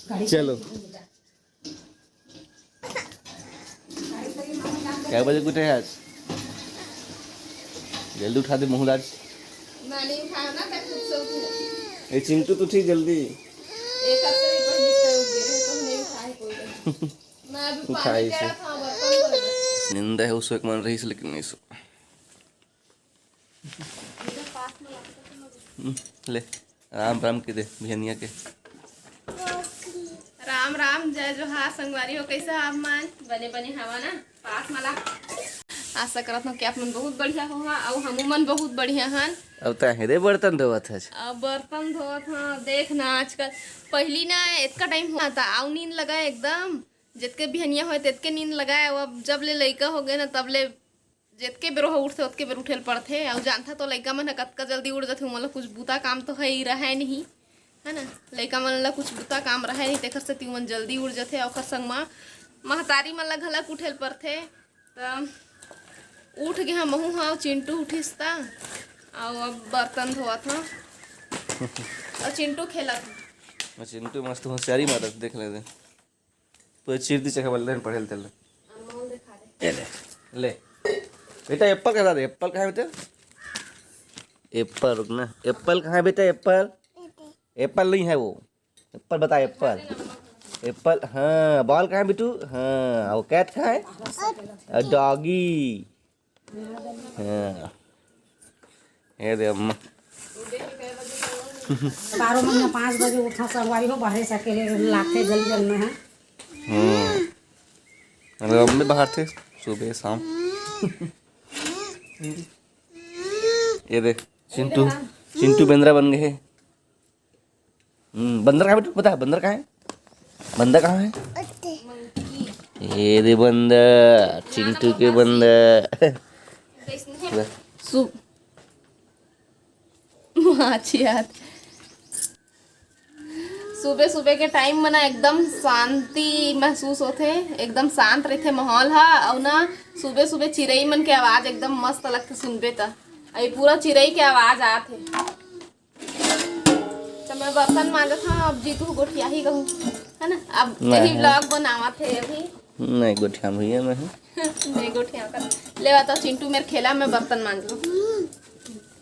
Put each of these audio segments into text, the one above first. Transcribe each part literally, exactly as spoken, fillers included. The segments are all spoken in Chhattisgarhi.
चलो। कै बजे के उठे हे आज? जल्दी उठा दे महूँ ल आज। मैं नहीं उठाया ना, मैं खुद से उठी। ए चिंटू, तू उठी जल्दी। एक हफ्ते में पहले से उठ गए रहे, तो नहीं उठाए कोई। मैं अभी पानी उठाई से। टेड़ा था, बर्तन धोए बर। नींद हे, ओ सो के मन रहिस, लेकिन नहीं सो। हम्म, ले, राम राम के दे बिहनिया के। राम राम, जय जोहार संगवारी हो, कैसे आप मन? बने बने हवा ना? पास मला। आशा करत हूँ कि आप मन बहुत बढ़िया होहा, अउ हमू मन बहुत बढ़िया हन। अब ता हे रे बर्तन धोवत हस। अब बर्तन धोवत हूँ। देख ना, आजकल, पहली ना इतका टाइम हुआ था, अउ नींद लगा एकदम, जितके बिहनिया होए तितके नींद लगा। अब जब ले लइका हो गए ना, तब ले जेतके बेर ओह उठथे, ओतके बेर उठे ल पड़थे। अउ जानथा तो लइका मन ह कतका जल्दी उठ जथे, ओमन ल कुछ बुता काम तो है ही, रहय नहीं, है ना? लइका मन ल कुछ बुता काम रहय नहीं, तेखर सेती ओमन जल्दी उठ जथे। अउ ओखर संग म महतारी मन ल घलक उठे ल पड़थे। त उठ गे हम, महूँ ह, चिंटू उठिस त, अउ अब बर्तन धोवत हूँ। अउ चिंटू खेलत हे। अउ चिंटू मस्त होशियारी मारत, देख ले दे। पूरा चीर दी चखा बल्ले पढ़े तेल। ये ले, ले। बेटा, एप्पल कहाँ है? एप्पल कहाँ है बेटा? एप्पल, रुक ना। एप्पल कहाँ है बेटा? एप्पल, एप्पल नहीं है वो। एप्पल बता, एप्पल। एप्पल, हाँ। बॉल कहाँ है बिटू? हाँ। और कैट कहाँ है? और डॉगी। हाँ। ये दे अम्मा। बारह महीना पाँच बजे उठा, संगवारी हो, बाहरे से अकेले लाथे जल जल में है। हम्म। अरे अम्मी बाहर थे सुबह शाम। ये दे, चिंटू, चिंटू बेंद्रा बन गए। हम्म, बंदर कहाँ है बेटू? बता, बंदर कहाँ है? बंदर कहाँ है? ये दे बंदर, चिंटू के बंदर। सु-, अच्छी यार। सुबह सुबह के टाइम में ना एकदम शांति महसूस होथे, एकदम शांत रहिथे माहौल हा। अउ ना सुबह सुबह चिरई मन के आवाज एकदम मस्त लगथे सुनबे त। अउ ये पूरा चिरई के आवाज आथे। तो मैं बर्तन मांजत हूँ, अब जीतू गोठियाही कहूँ, है ना? अब नहीं यही है। Vlog बनावत है अभी। नहीं गोठिया भैया मैं हूँ। नहीं गोठिया कर। ले बता चिंटू मेरे खेला, मैं बर्तन मांज लूँ।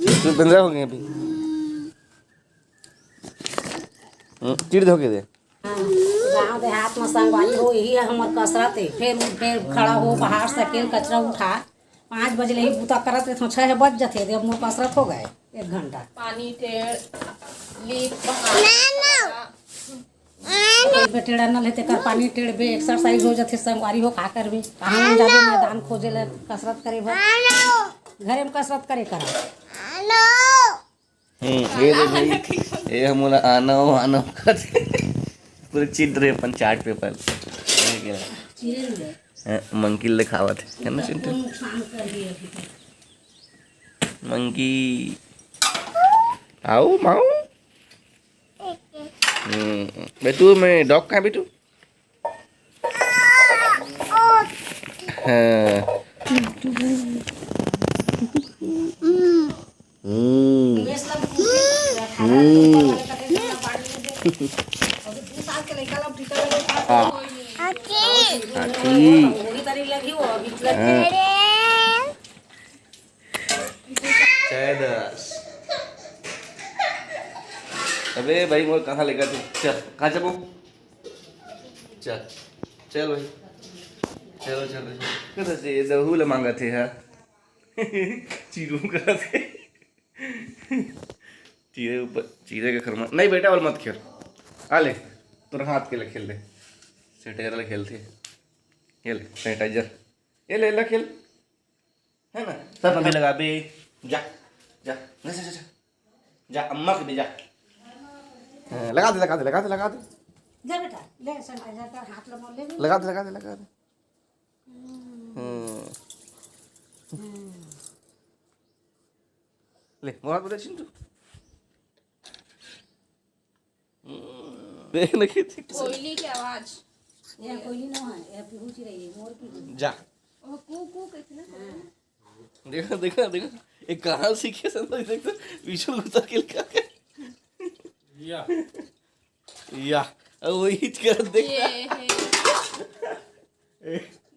चिंटू बेंद्रा हो गए अभी। हम्म, चिड़ धोके दे। गाँव देहात में संगवारी हो, यही है हमर कसरत है। फिर उठ, फिर खड़ा हो, बाहर से अकेल कचरा उठा। पाँच बजे ले ही बूता करत रहिथों, छः बज जथे, अब मोर कसरत हो गए एक घंटा। पानी टेड़, लीप, बहार। कोई बेटेड़ा न लेते कर पानी टेड़बे, एक्सरसाइज हो जथे, संगवारी हो का करबे, कहाँ हम जाबे मैदान खोजे ले कसरत करे बर, घरे में कसरत करे करा। हम्म, ये दे भाई, ये हम बोला आना हो, आना हो करते। पूरे चिट रहे अपन चार्ट पेपर। ये क्या? चिरे नहीं दे। हाँ, मंकी ले खावत है, है ना चिंटू? नुकसान कर दिए अभी तक। मंकी। आओ, माऊ। हम्म, बे तू, मैं डॉग कहाँ है बेटू? हाँ। हम्म। हम्म। हाँ। हाथी। हाँ। चैदस। अबे भाई, मोर कहाँ लेकर तू? चल, कहाँ चलबो? चल, चल भाई। चलो, चलो, चलो। कहाँ से ये दहू ले मांगा थे, हाँ? चिरू कहाँ से? चिरे ऊपर, चिरे के खरमा। नहीं बेटा, और मत खेल। आ ले, तोर हाथ के ले खेल ले। सैनिटाइजर ले खेलते। ये ले, सैनिटाइजर। ये ले, ले खेल। है ना? सब अभी लगा बे। जा, जा, जा, जा, जा, जा। जा, अम्मा के दे, जा। हाँ, लगा दे, लगा दे, लगा दे, लगा दे। जा बेटा, ले सैनिटाइजर कर, हाथ लगा ले। लगा दे, लगा दे, लगा दे। हम्म। ले, मोर हाथ बता चिंटू। देख ना कि कोयली के आवाज। ये कोयली ना है, ये पीहू चिरई है, मोर पीहू। जा। वो कू कू कहते ना। हाँ। देखो, देखो, देखो। ये कहाँ सीखे सब लोग? देख तो, पीछे उतर के लिखा है। या। या। अब वही करत देख। ये है।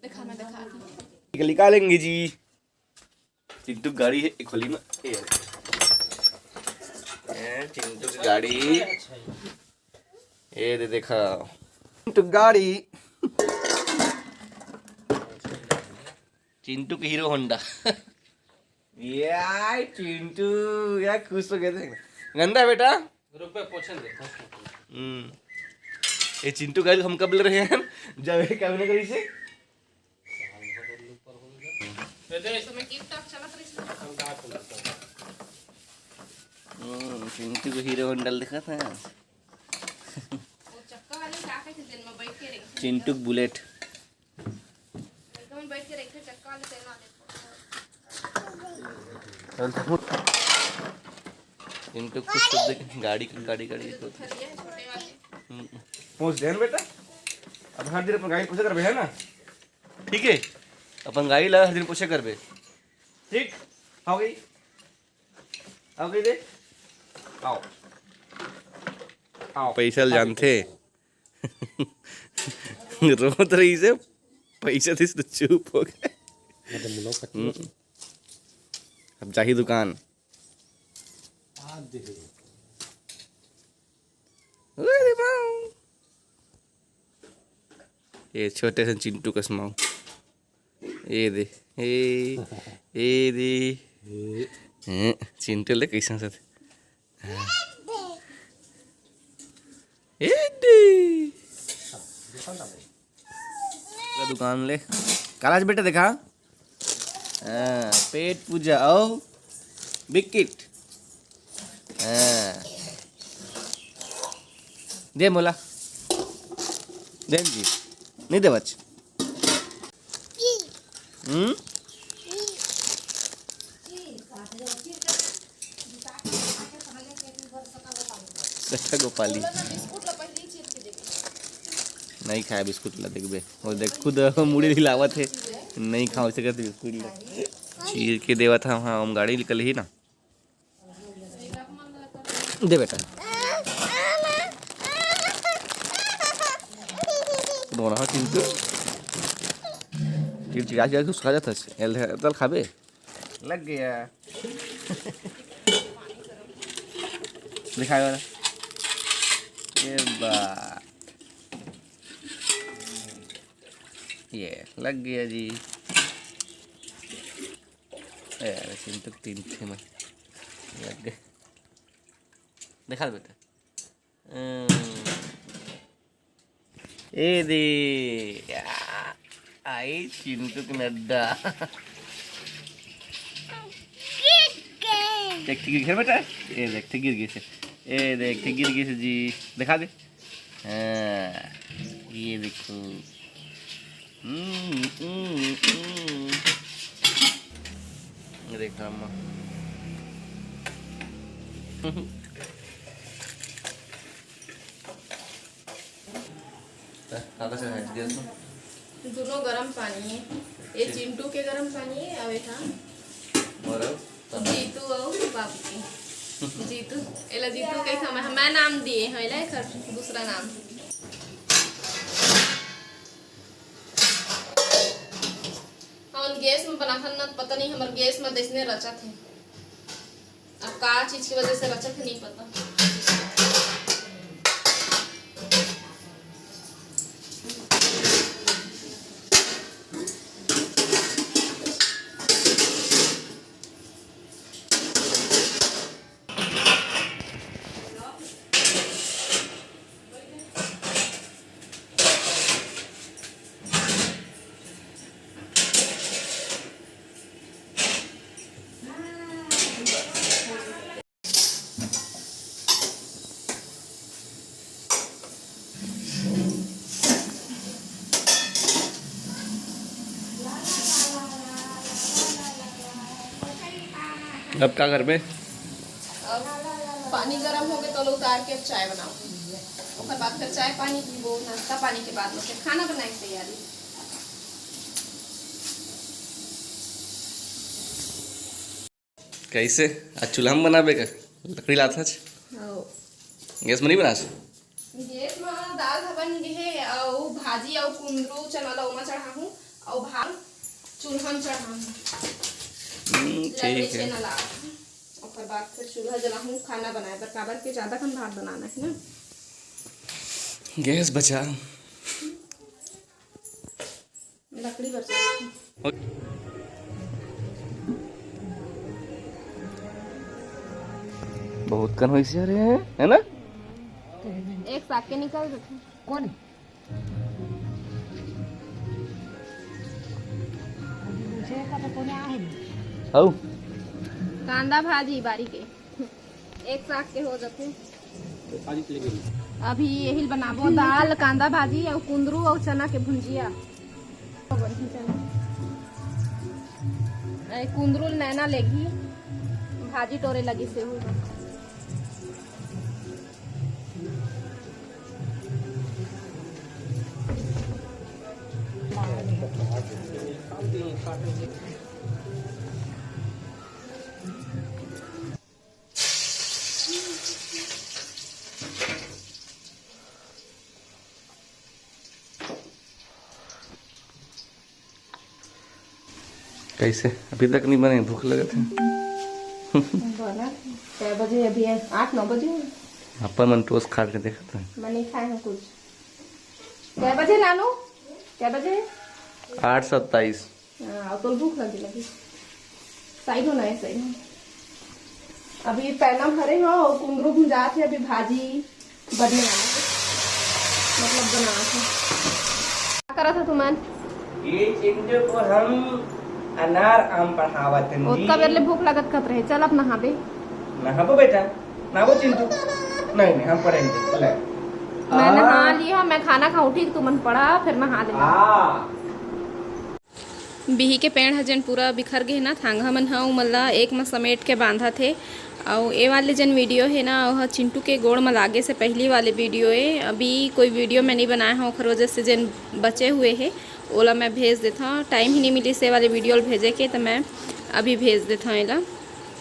देखा, मैं दिखा दी। निकालेंगे जी। चिंटू गाड़ी है, एक खोली में। ये, ये चिंटू की गाड़ी। ये दे देखा। चिंटू गाड़ी। चिंटू की हीरो होंडा। यार चिंटू, यार खुश हो गए थे। गंदा है बेटा। रुक बे, पोछन दे। हम्म। ये चिंटू गाड़ी हम कब ले रहे हैं? जब ये क्या होने करी से? हम्म, चिंटू को हीरो होंडा दिखा था। चिंटू बुलेट। चिंटू खुश हो देख, गाड़ी, गाड़ी, गाड़ी को। हम्म। पोछ दे ना बेटा। अब हर दिन अपन गाड़ी पोछा करबे, है ना? ठीक है, अपन गाड़ी ला हर दिन पोछा करबे। ठीक, हो गई, हो गई दे, आओ, आओ। पैसा ल जानथे। रोत रही से, पैसा दिस तो चुप हो गए। हम्म। अब जाही दुकान। अरे बाऊ। ये छोटे से चिंटू कस माऊ। ये दे, ए, ए दे। ए। हैं, चिंटू ले कैसन से। ए दे। दुकान ले। काला आज बेटा देखा। हाँ, पेट पूजा, आओ। बिस्किट। हाँ। दे मोला। दे जी। नहीं दे बच। हम्म? कट्ठा गोपाली। नहीं खाए बिस्कुट ला, देखबे। वो देख, खुद मुड़ी हिलावत है, नहीं खा सकत बिस्कुट ला। चीर के देवत हा, हाँ, हम गाड़ी निकल ही ना। दे बेटा। रोना हो चिंटू। चिड़चिड़ा चिड़ा के उसका जाता है। एल, एल खाबे। लग गया। दिखाए वाला। ये बात। ये लग गया जी। ए, अरे चिंटू तीन थे में लग गए। दिखा दे बेटा। हम्म। ए दे। आ, आई चिंटू के नड्डा। देख, ठीक गिर बेटा। ए देख, ठीक गिर गए से। ए देख, ठीक गिर गए से जी। दिखा दे। हाँ, ये देखो। हम्म, हम्म, हम्म। ये देखो अम्मा। काका से हट गया तू। दोनों गरम पानी है। ये चिंटू के गरम पानी है, अउ ये था और अब जीतू अउ बाबू के। जीतू, एला जीतू कैसे हम, मैं नाम दिए हैं, एला एकर दूसरा नाम। हमन गैस में बनाथन ना, पता नहीं हमर गैस में देसने रचत है। अब का चीज की वजह से रचत है, नहीं पता। अब का करबे? अब पानी गरम हो गए तो ओला उतार के अब चाय बनाओ, ओकर बाद फिर चाय पानी पीबो, नाश्ता पानी के बाद में फिर खाना बनाए के तैयारी। कैसे? आज चूल्हा में बनाबे का? लकड़ी लात हच? हाँ। गैस में नहीं बनास? गैस म दाल ह बन गे हे, अउ भाजी अउ कुंदरू चना ल ओमा चढ़ाहूं, अउ भात चूल्हा म चढ़ाहूं। हम्म, लकड़ी ठीक हे। चना ला। ओकर बाद फिर चूल्हा जलाहूं खाना बनाए बर, काबर के ज्यादा कन भात बनाना हे ना। गैस बचा। लकड़ी बर चाहिए। बहुत कन होइस यार, ये, है ना? एक साग के निकल जाथे। कौन? अभी मुझे का तो कोने आहे नहीं। हऊ। कांदा भाजी बारी के। एक साग के हो जाथे। अभी यही बनाबो दाल, कांदा भाजी अउ कुंदरू अउ चना के भुंजिया। ए, कुंदरू ल नैना लेगी, भाजी टोरे लगी से हो। कैसे अभी तक नहीं बने? भूख लगत हे। बना। कै बजे? अभी आठ नौ बजे। अपन मन टोस्ट खा के देखत हे। मैं नहीं खाए हूँ कुछ। कै बजे नानू? कै बजे? आठ सत्ताईस। हाँ, अउ तोर भूख लगे लगे। साइड हो ना, साइड हो। अभी पैना भरे हो अउ कुंदरू भुंजात हे, अभी भाजी बनने वाला हे, मतलब बनात हे। का करत हे तुमन? ये चिंटू को हम अनार आम पढ़ावत हन जी। ओतका बेर ले भूख लगत कत रहे, चल अब नहाबे। नहाबो बेटा, नहाबो चिंटू। नहीं, नहीं, हम पढ़ेंगे, ले। मैं नहा ली हूँ, मैं खाना खा उठी, तुमन पढ़ा, फिर नहा ले। हाँ। बिही के पेड़ ह जेन पूरा बिखर गे हे ना, थांगा मन ह ओमन ला एक म समेट के बांधत हे। अउ ए वाले जेन वीडियो हे ना, ओह चिंटू के गोड़ म लागे से पहिली वाले वीडियो ए। अभी कोई वीडियो मैं नइ बनाए हव, ओखर वजह से जेन बचे हुए हे, ओला मैं भेज देथव। टाइम ही नइ मिलिस ए वाले वीडियो ल भेजे के, त मैं अभी भेज देथव एला।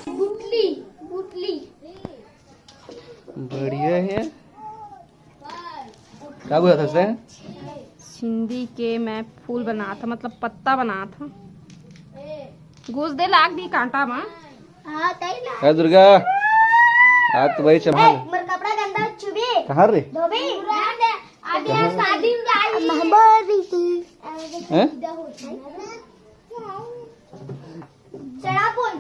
बुटली, बुटली। बढ़िया हे। का बुझात हस रे? सिंधी के मैं फूल बनात हव, मतलब पत्ता बनात हव। घुस दे, लाग दी कांटा मा। हाँ, तई ना। ए दुर्गा, हाथ भाई संभाल। ए, मोर कपड़ा गंदा चुबे। कहाँ रे? धोबे। अभी हम शादी में जाई। हम बोल रही थी। हैं? चढ़ा बोल।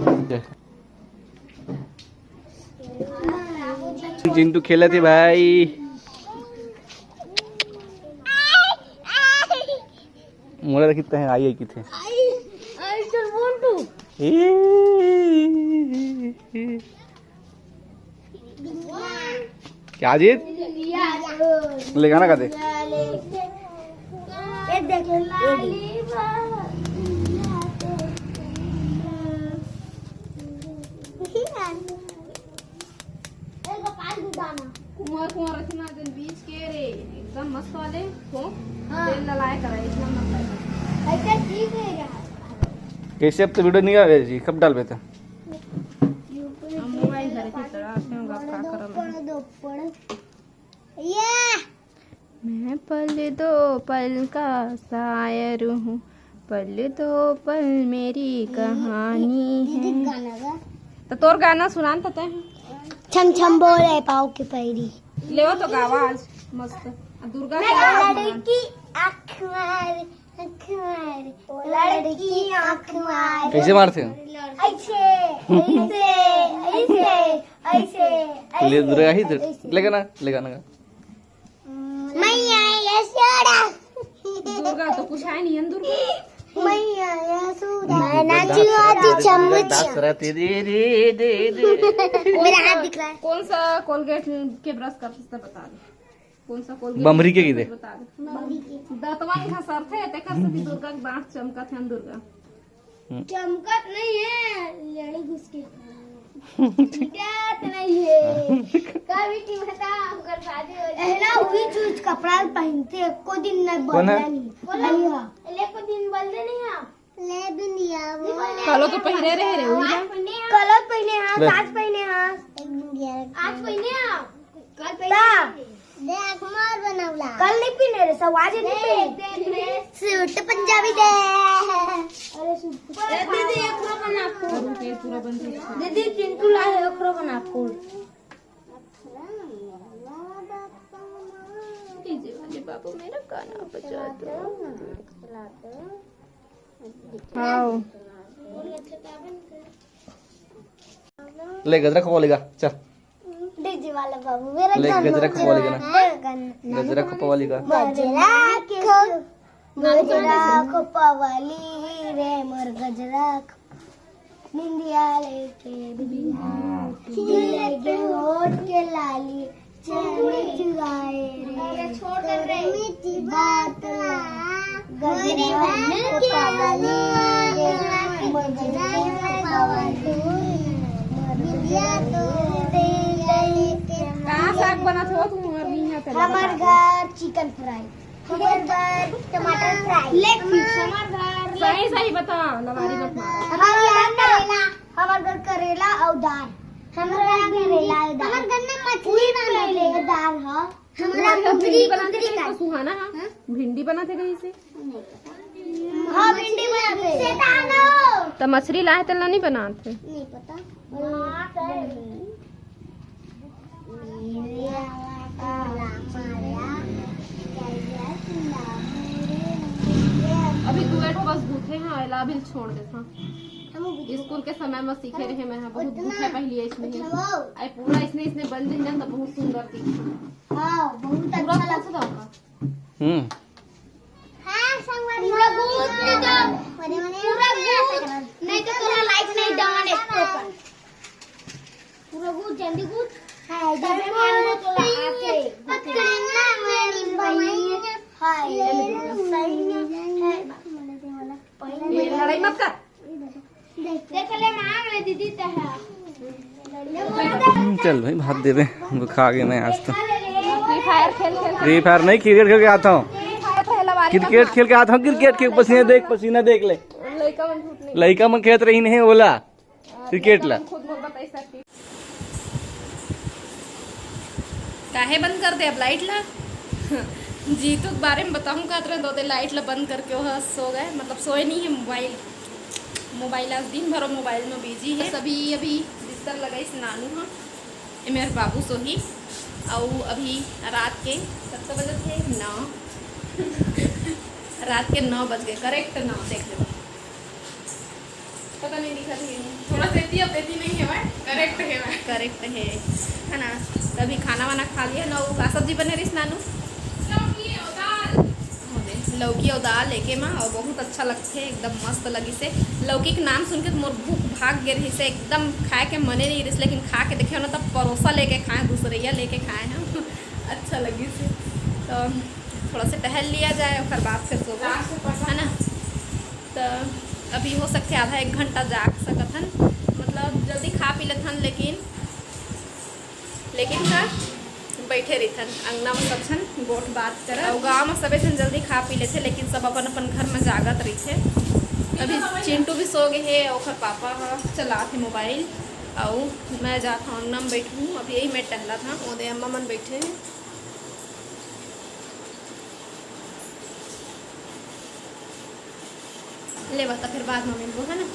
चिंटू खेलत हे भाई। मोला देखी तहे आई, आई किथे। आई, आई, चल बोल तू। ए, क्या जीत? ले गाना गा दे। ये देख, ये देख। कुंवर कुंवर रखना दिन बीच के रे, एकदम मस्त वाले को हाँ। तेल ललाए करा, इतना मस्त है। ऐसे ठीक है यार। कैसे अब तो वीडियो नहीं आ रही जी, कब डालबे त? हम मोबाइल धरे थे, तड़ा से हम का करम। ये मैं पल दो पल का शायर हूँ, पल दो पल मेरी कहानी दीदी है। गाना गा। तो तोर गाना सुनान तो तैं। छम छम बोले पाँव के पैरी। लेवा तो गावा आज मस्त। आ दुर्गा मैं का गाना सुनान। लड़की आँख मार, आँख मार, लड़की आँख मार। कैसे मारते हो? ऐसे, ऐसे, ऐसे, ऐसे, ले ऐसे, दुर्गा ही तो, ऐसे। लेगा ना, लेगा ना। मैया यशोदा। दुर्गा तो कुछ है नहीं, दुर्गा। मैया यशोदा। मैं नाचू आज चम्मच। दास रहती रे, रे, रे, रे। मेरा हाथ दिख रहा है। कौन सा कोलगेट के ब्रश कर सकते, बता दो। कौन सा कोलगेट बमरी के गिरे? बता दे। बमरी के। दतवन घसरथे, तेकर से भी दुर्गा के दांत चमकत हे, दुर्गा। हम्म। चमकत नहीं है, लड़ी घुस के। मिटत नहीं है। कभी की बता, ओकर शादी हो जाए। एहला उही चीज कपड़ा पहनते, एको दिन नहीं कौन है? बदला नहीं। बोला, भैया। एको दिन बदले नहीं हम। ले भी नहीं आवे। कालो तो पहिरे रहे रे, उही ला। कालो पहिने हाँ, ले। आज पहिने हाँ। एक दिन गया। आज पहिने हाँ। कल पहिने ता। हाँ। देख मोर बनौला। कल नहीं पीने रे, सब आज नहीं पीने। सूट पंजाबी दे। अरे सूट। ए, दीदी, एकरो बना फूल। दीदी, चिंटू ला है, एकरो बना फूल। डीजे वाले बाबू, मेरा गाना बजा दो। हाँ। ले, गजरा खपवा लेगा, चल। डीजे वाला बाबू, मेरा ले, गाना गजरा खपवा लेगा ना। मेरा गाना। गजरा खपवा लेगा। गजरा के गजरा खपवाली रे, मोर गजरा ख-, निंदिया लेके बिंदिया, खिले के होठ के लाली, चले चुराए रे, तोर मीठी बात ला, गजरा खपवाली रे, मोर गजरा खपवाली, मोर बिंदिया तो दे लेके। का साग बनत हो तुम? हमर घर चिकन फ्राई। हमार घर टमाटर फ्राई। लेग पीस। हमार घर सही सही बताओ, लबारी मत मारो। हमार घर करेला। हमार घर करेला और दाल। हमार घर करेला और दाल। हमार घर में मछली बनाते हैं। दाल ह। हमारा कुकरी, कुकरी का सुहाना, हाँ? भिंडी बनाते कहीं से। हाँ, भिंडी बनाते हैं। शैतान हो। त मछली लाए तेला नहीं बनाते। नहीं पता। अभी दुएट बस भूखे हैं, अइला अभी छोड़ देत हन। स्कूल के समय में सीखे रहे मैं, बहुत भूखे पहली इसमें। आई पूरा इसने, इसने बन जाए ना तो बहुत सुंदर दिखता। हाँ, बहुत अच्छा लगता। हम्म। हाँ, संगवारी पूरा गूंथ दे दो। मने, मने, पूरा गूंथ। नहीं तो तोरा लाइक नहीं डाउन एक पर। पूरा गूंथ, जल्दी गूंथ। हाय, तबे जल्दी मांगो तोरा आके। पकड़ना मेरी बहिन। हाय, सही है। ये लड़ाई मत कर। देख ले, मांग ले दीदी, ते है। हम्म, चल भाई, भात देबे, भुखा गए मैं आज तो। फ्री फायर खेल खेल। फ्री फायर नहीं, क्रिकेट खेल के आता हूँ। क्रिकेट खेल के आता हूँ, क्रिकेट के पसीना देख, पसीना देख ले। लइका मन खेलत रही नहीं ओला, क्रिकेट ला। खुद बोल बताई सकती। काहे बंद कर दे अब लाइट ला? जीतू के बारे में बताऊँ का, तुरंत होते लाइट ला बंद करके वह सो गए, मतलब सोए नहीं है, मोबाइल, मोबाइल आज दिन भर मोबाइल में बिजी है। बस अभी, अभी बिस्तर लगाइस नानू ह, ए मेर बाबू सोही। अउ अभी रात के कतका बजत हे? नौ। रात के नौ बज गए, करेक्ट नौ, देख लो। पता नहीं दिखत हे, थोड़ा सेती अब देती नहीं है, करेक्ट है, करेक्ट है, है ना? तभी खाना वाना खा लिया ना। वो का सब्जी बने रहिस नानू? लौकी अउ दाल। हो दे, लौकी अउ दाल एके मा, अउ बहुत अच्छा लगथे, एकदम मस्त लगिस हे। लौकी के नाम सुन के तो मोर भूख भाग गे रहिस हे, एकदम खाए के मने नहीं रहिस, लेकिन खा के देखे ना, तब परोसा लेके खाए, दूसरैया लेके खाए हम। अच्छा लगिस हे। तो थोड़ा सा टहल लिया जाए, ओकर बाद फिर सोबो, है ना? तो अभी हो सकथे आधा एक घंटा जाग सकत हन, मतलब जल्दी खा पी लेथन, लेकिन, लेकिन का बैठे रहिथन अंगना में सब झन गोठ बात करत। अउ गाँव में सबे झन जल्दी खा पी लेथे, लेकिन सब अपन अपन घर में जागत रहिथे। अभी चिंटू भी सो गए हे, ओकर पापा ह चलात हे मोबाइल, अउ मैं जात हूँ अंगना में बैठूँ। अभी यही मैं टहलत हूँ, ओदे अम्मा मन बैठे हैं। ले बता, फिर बाद में मिलबो, है ना?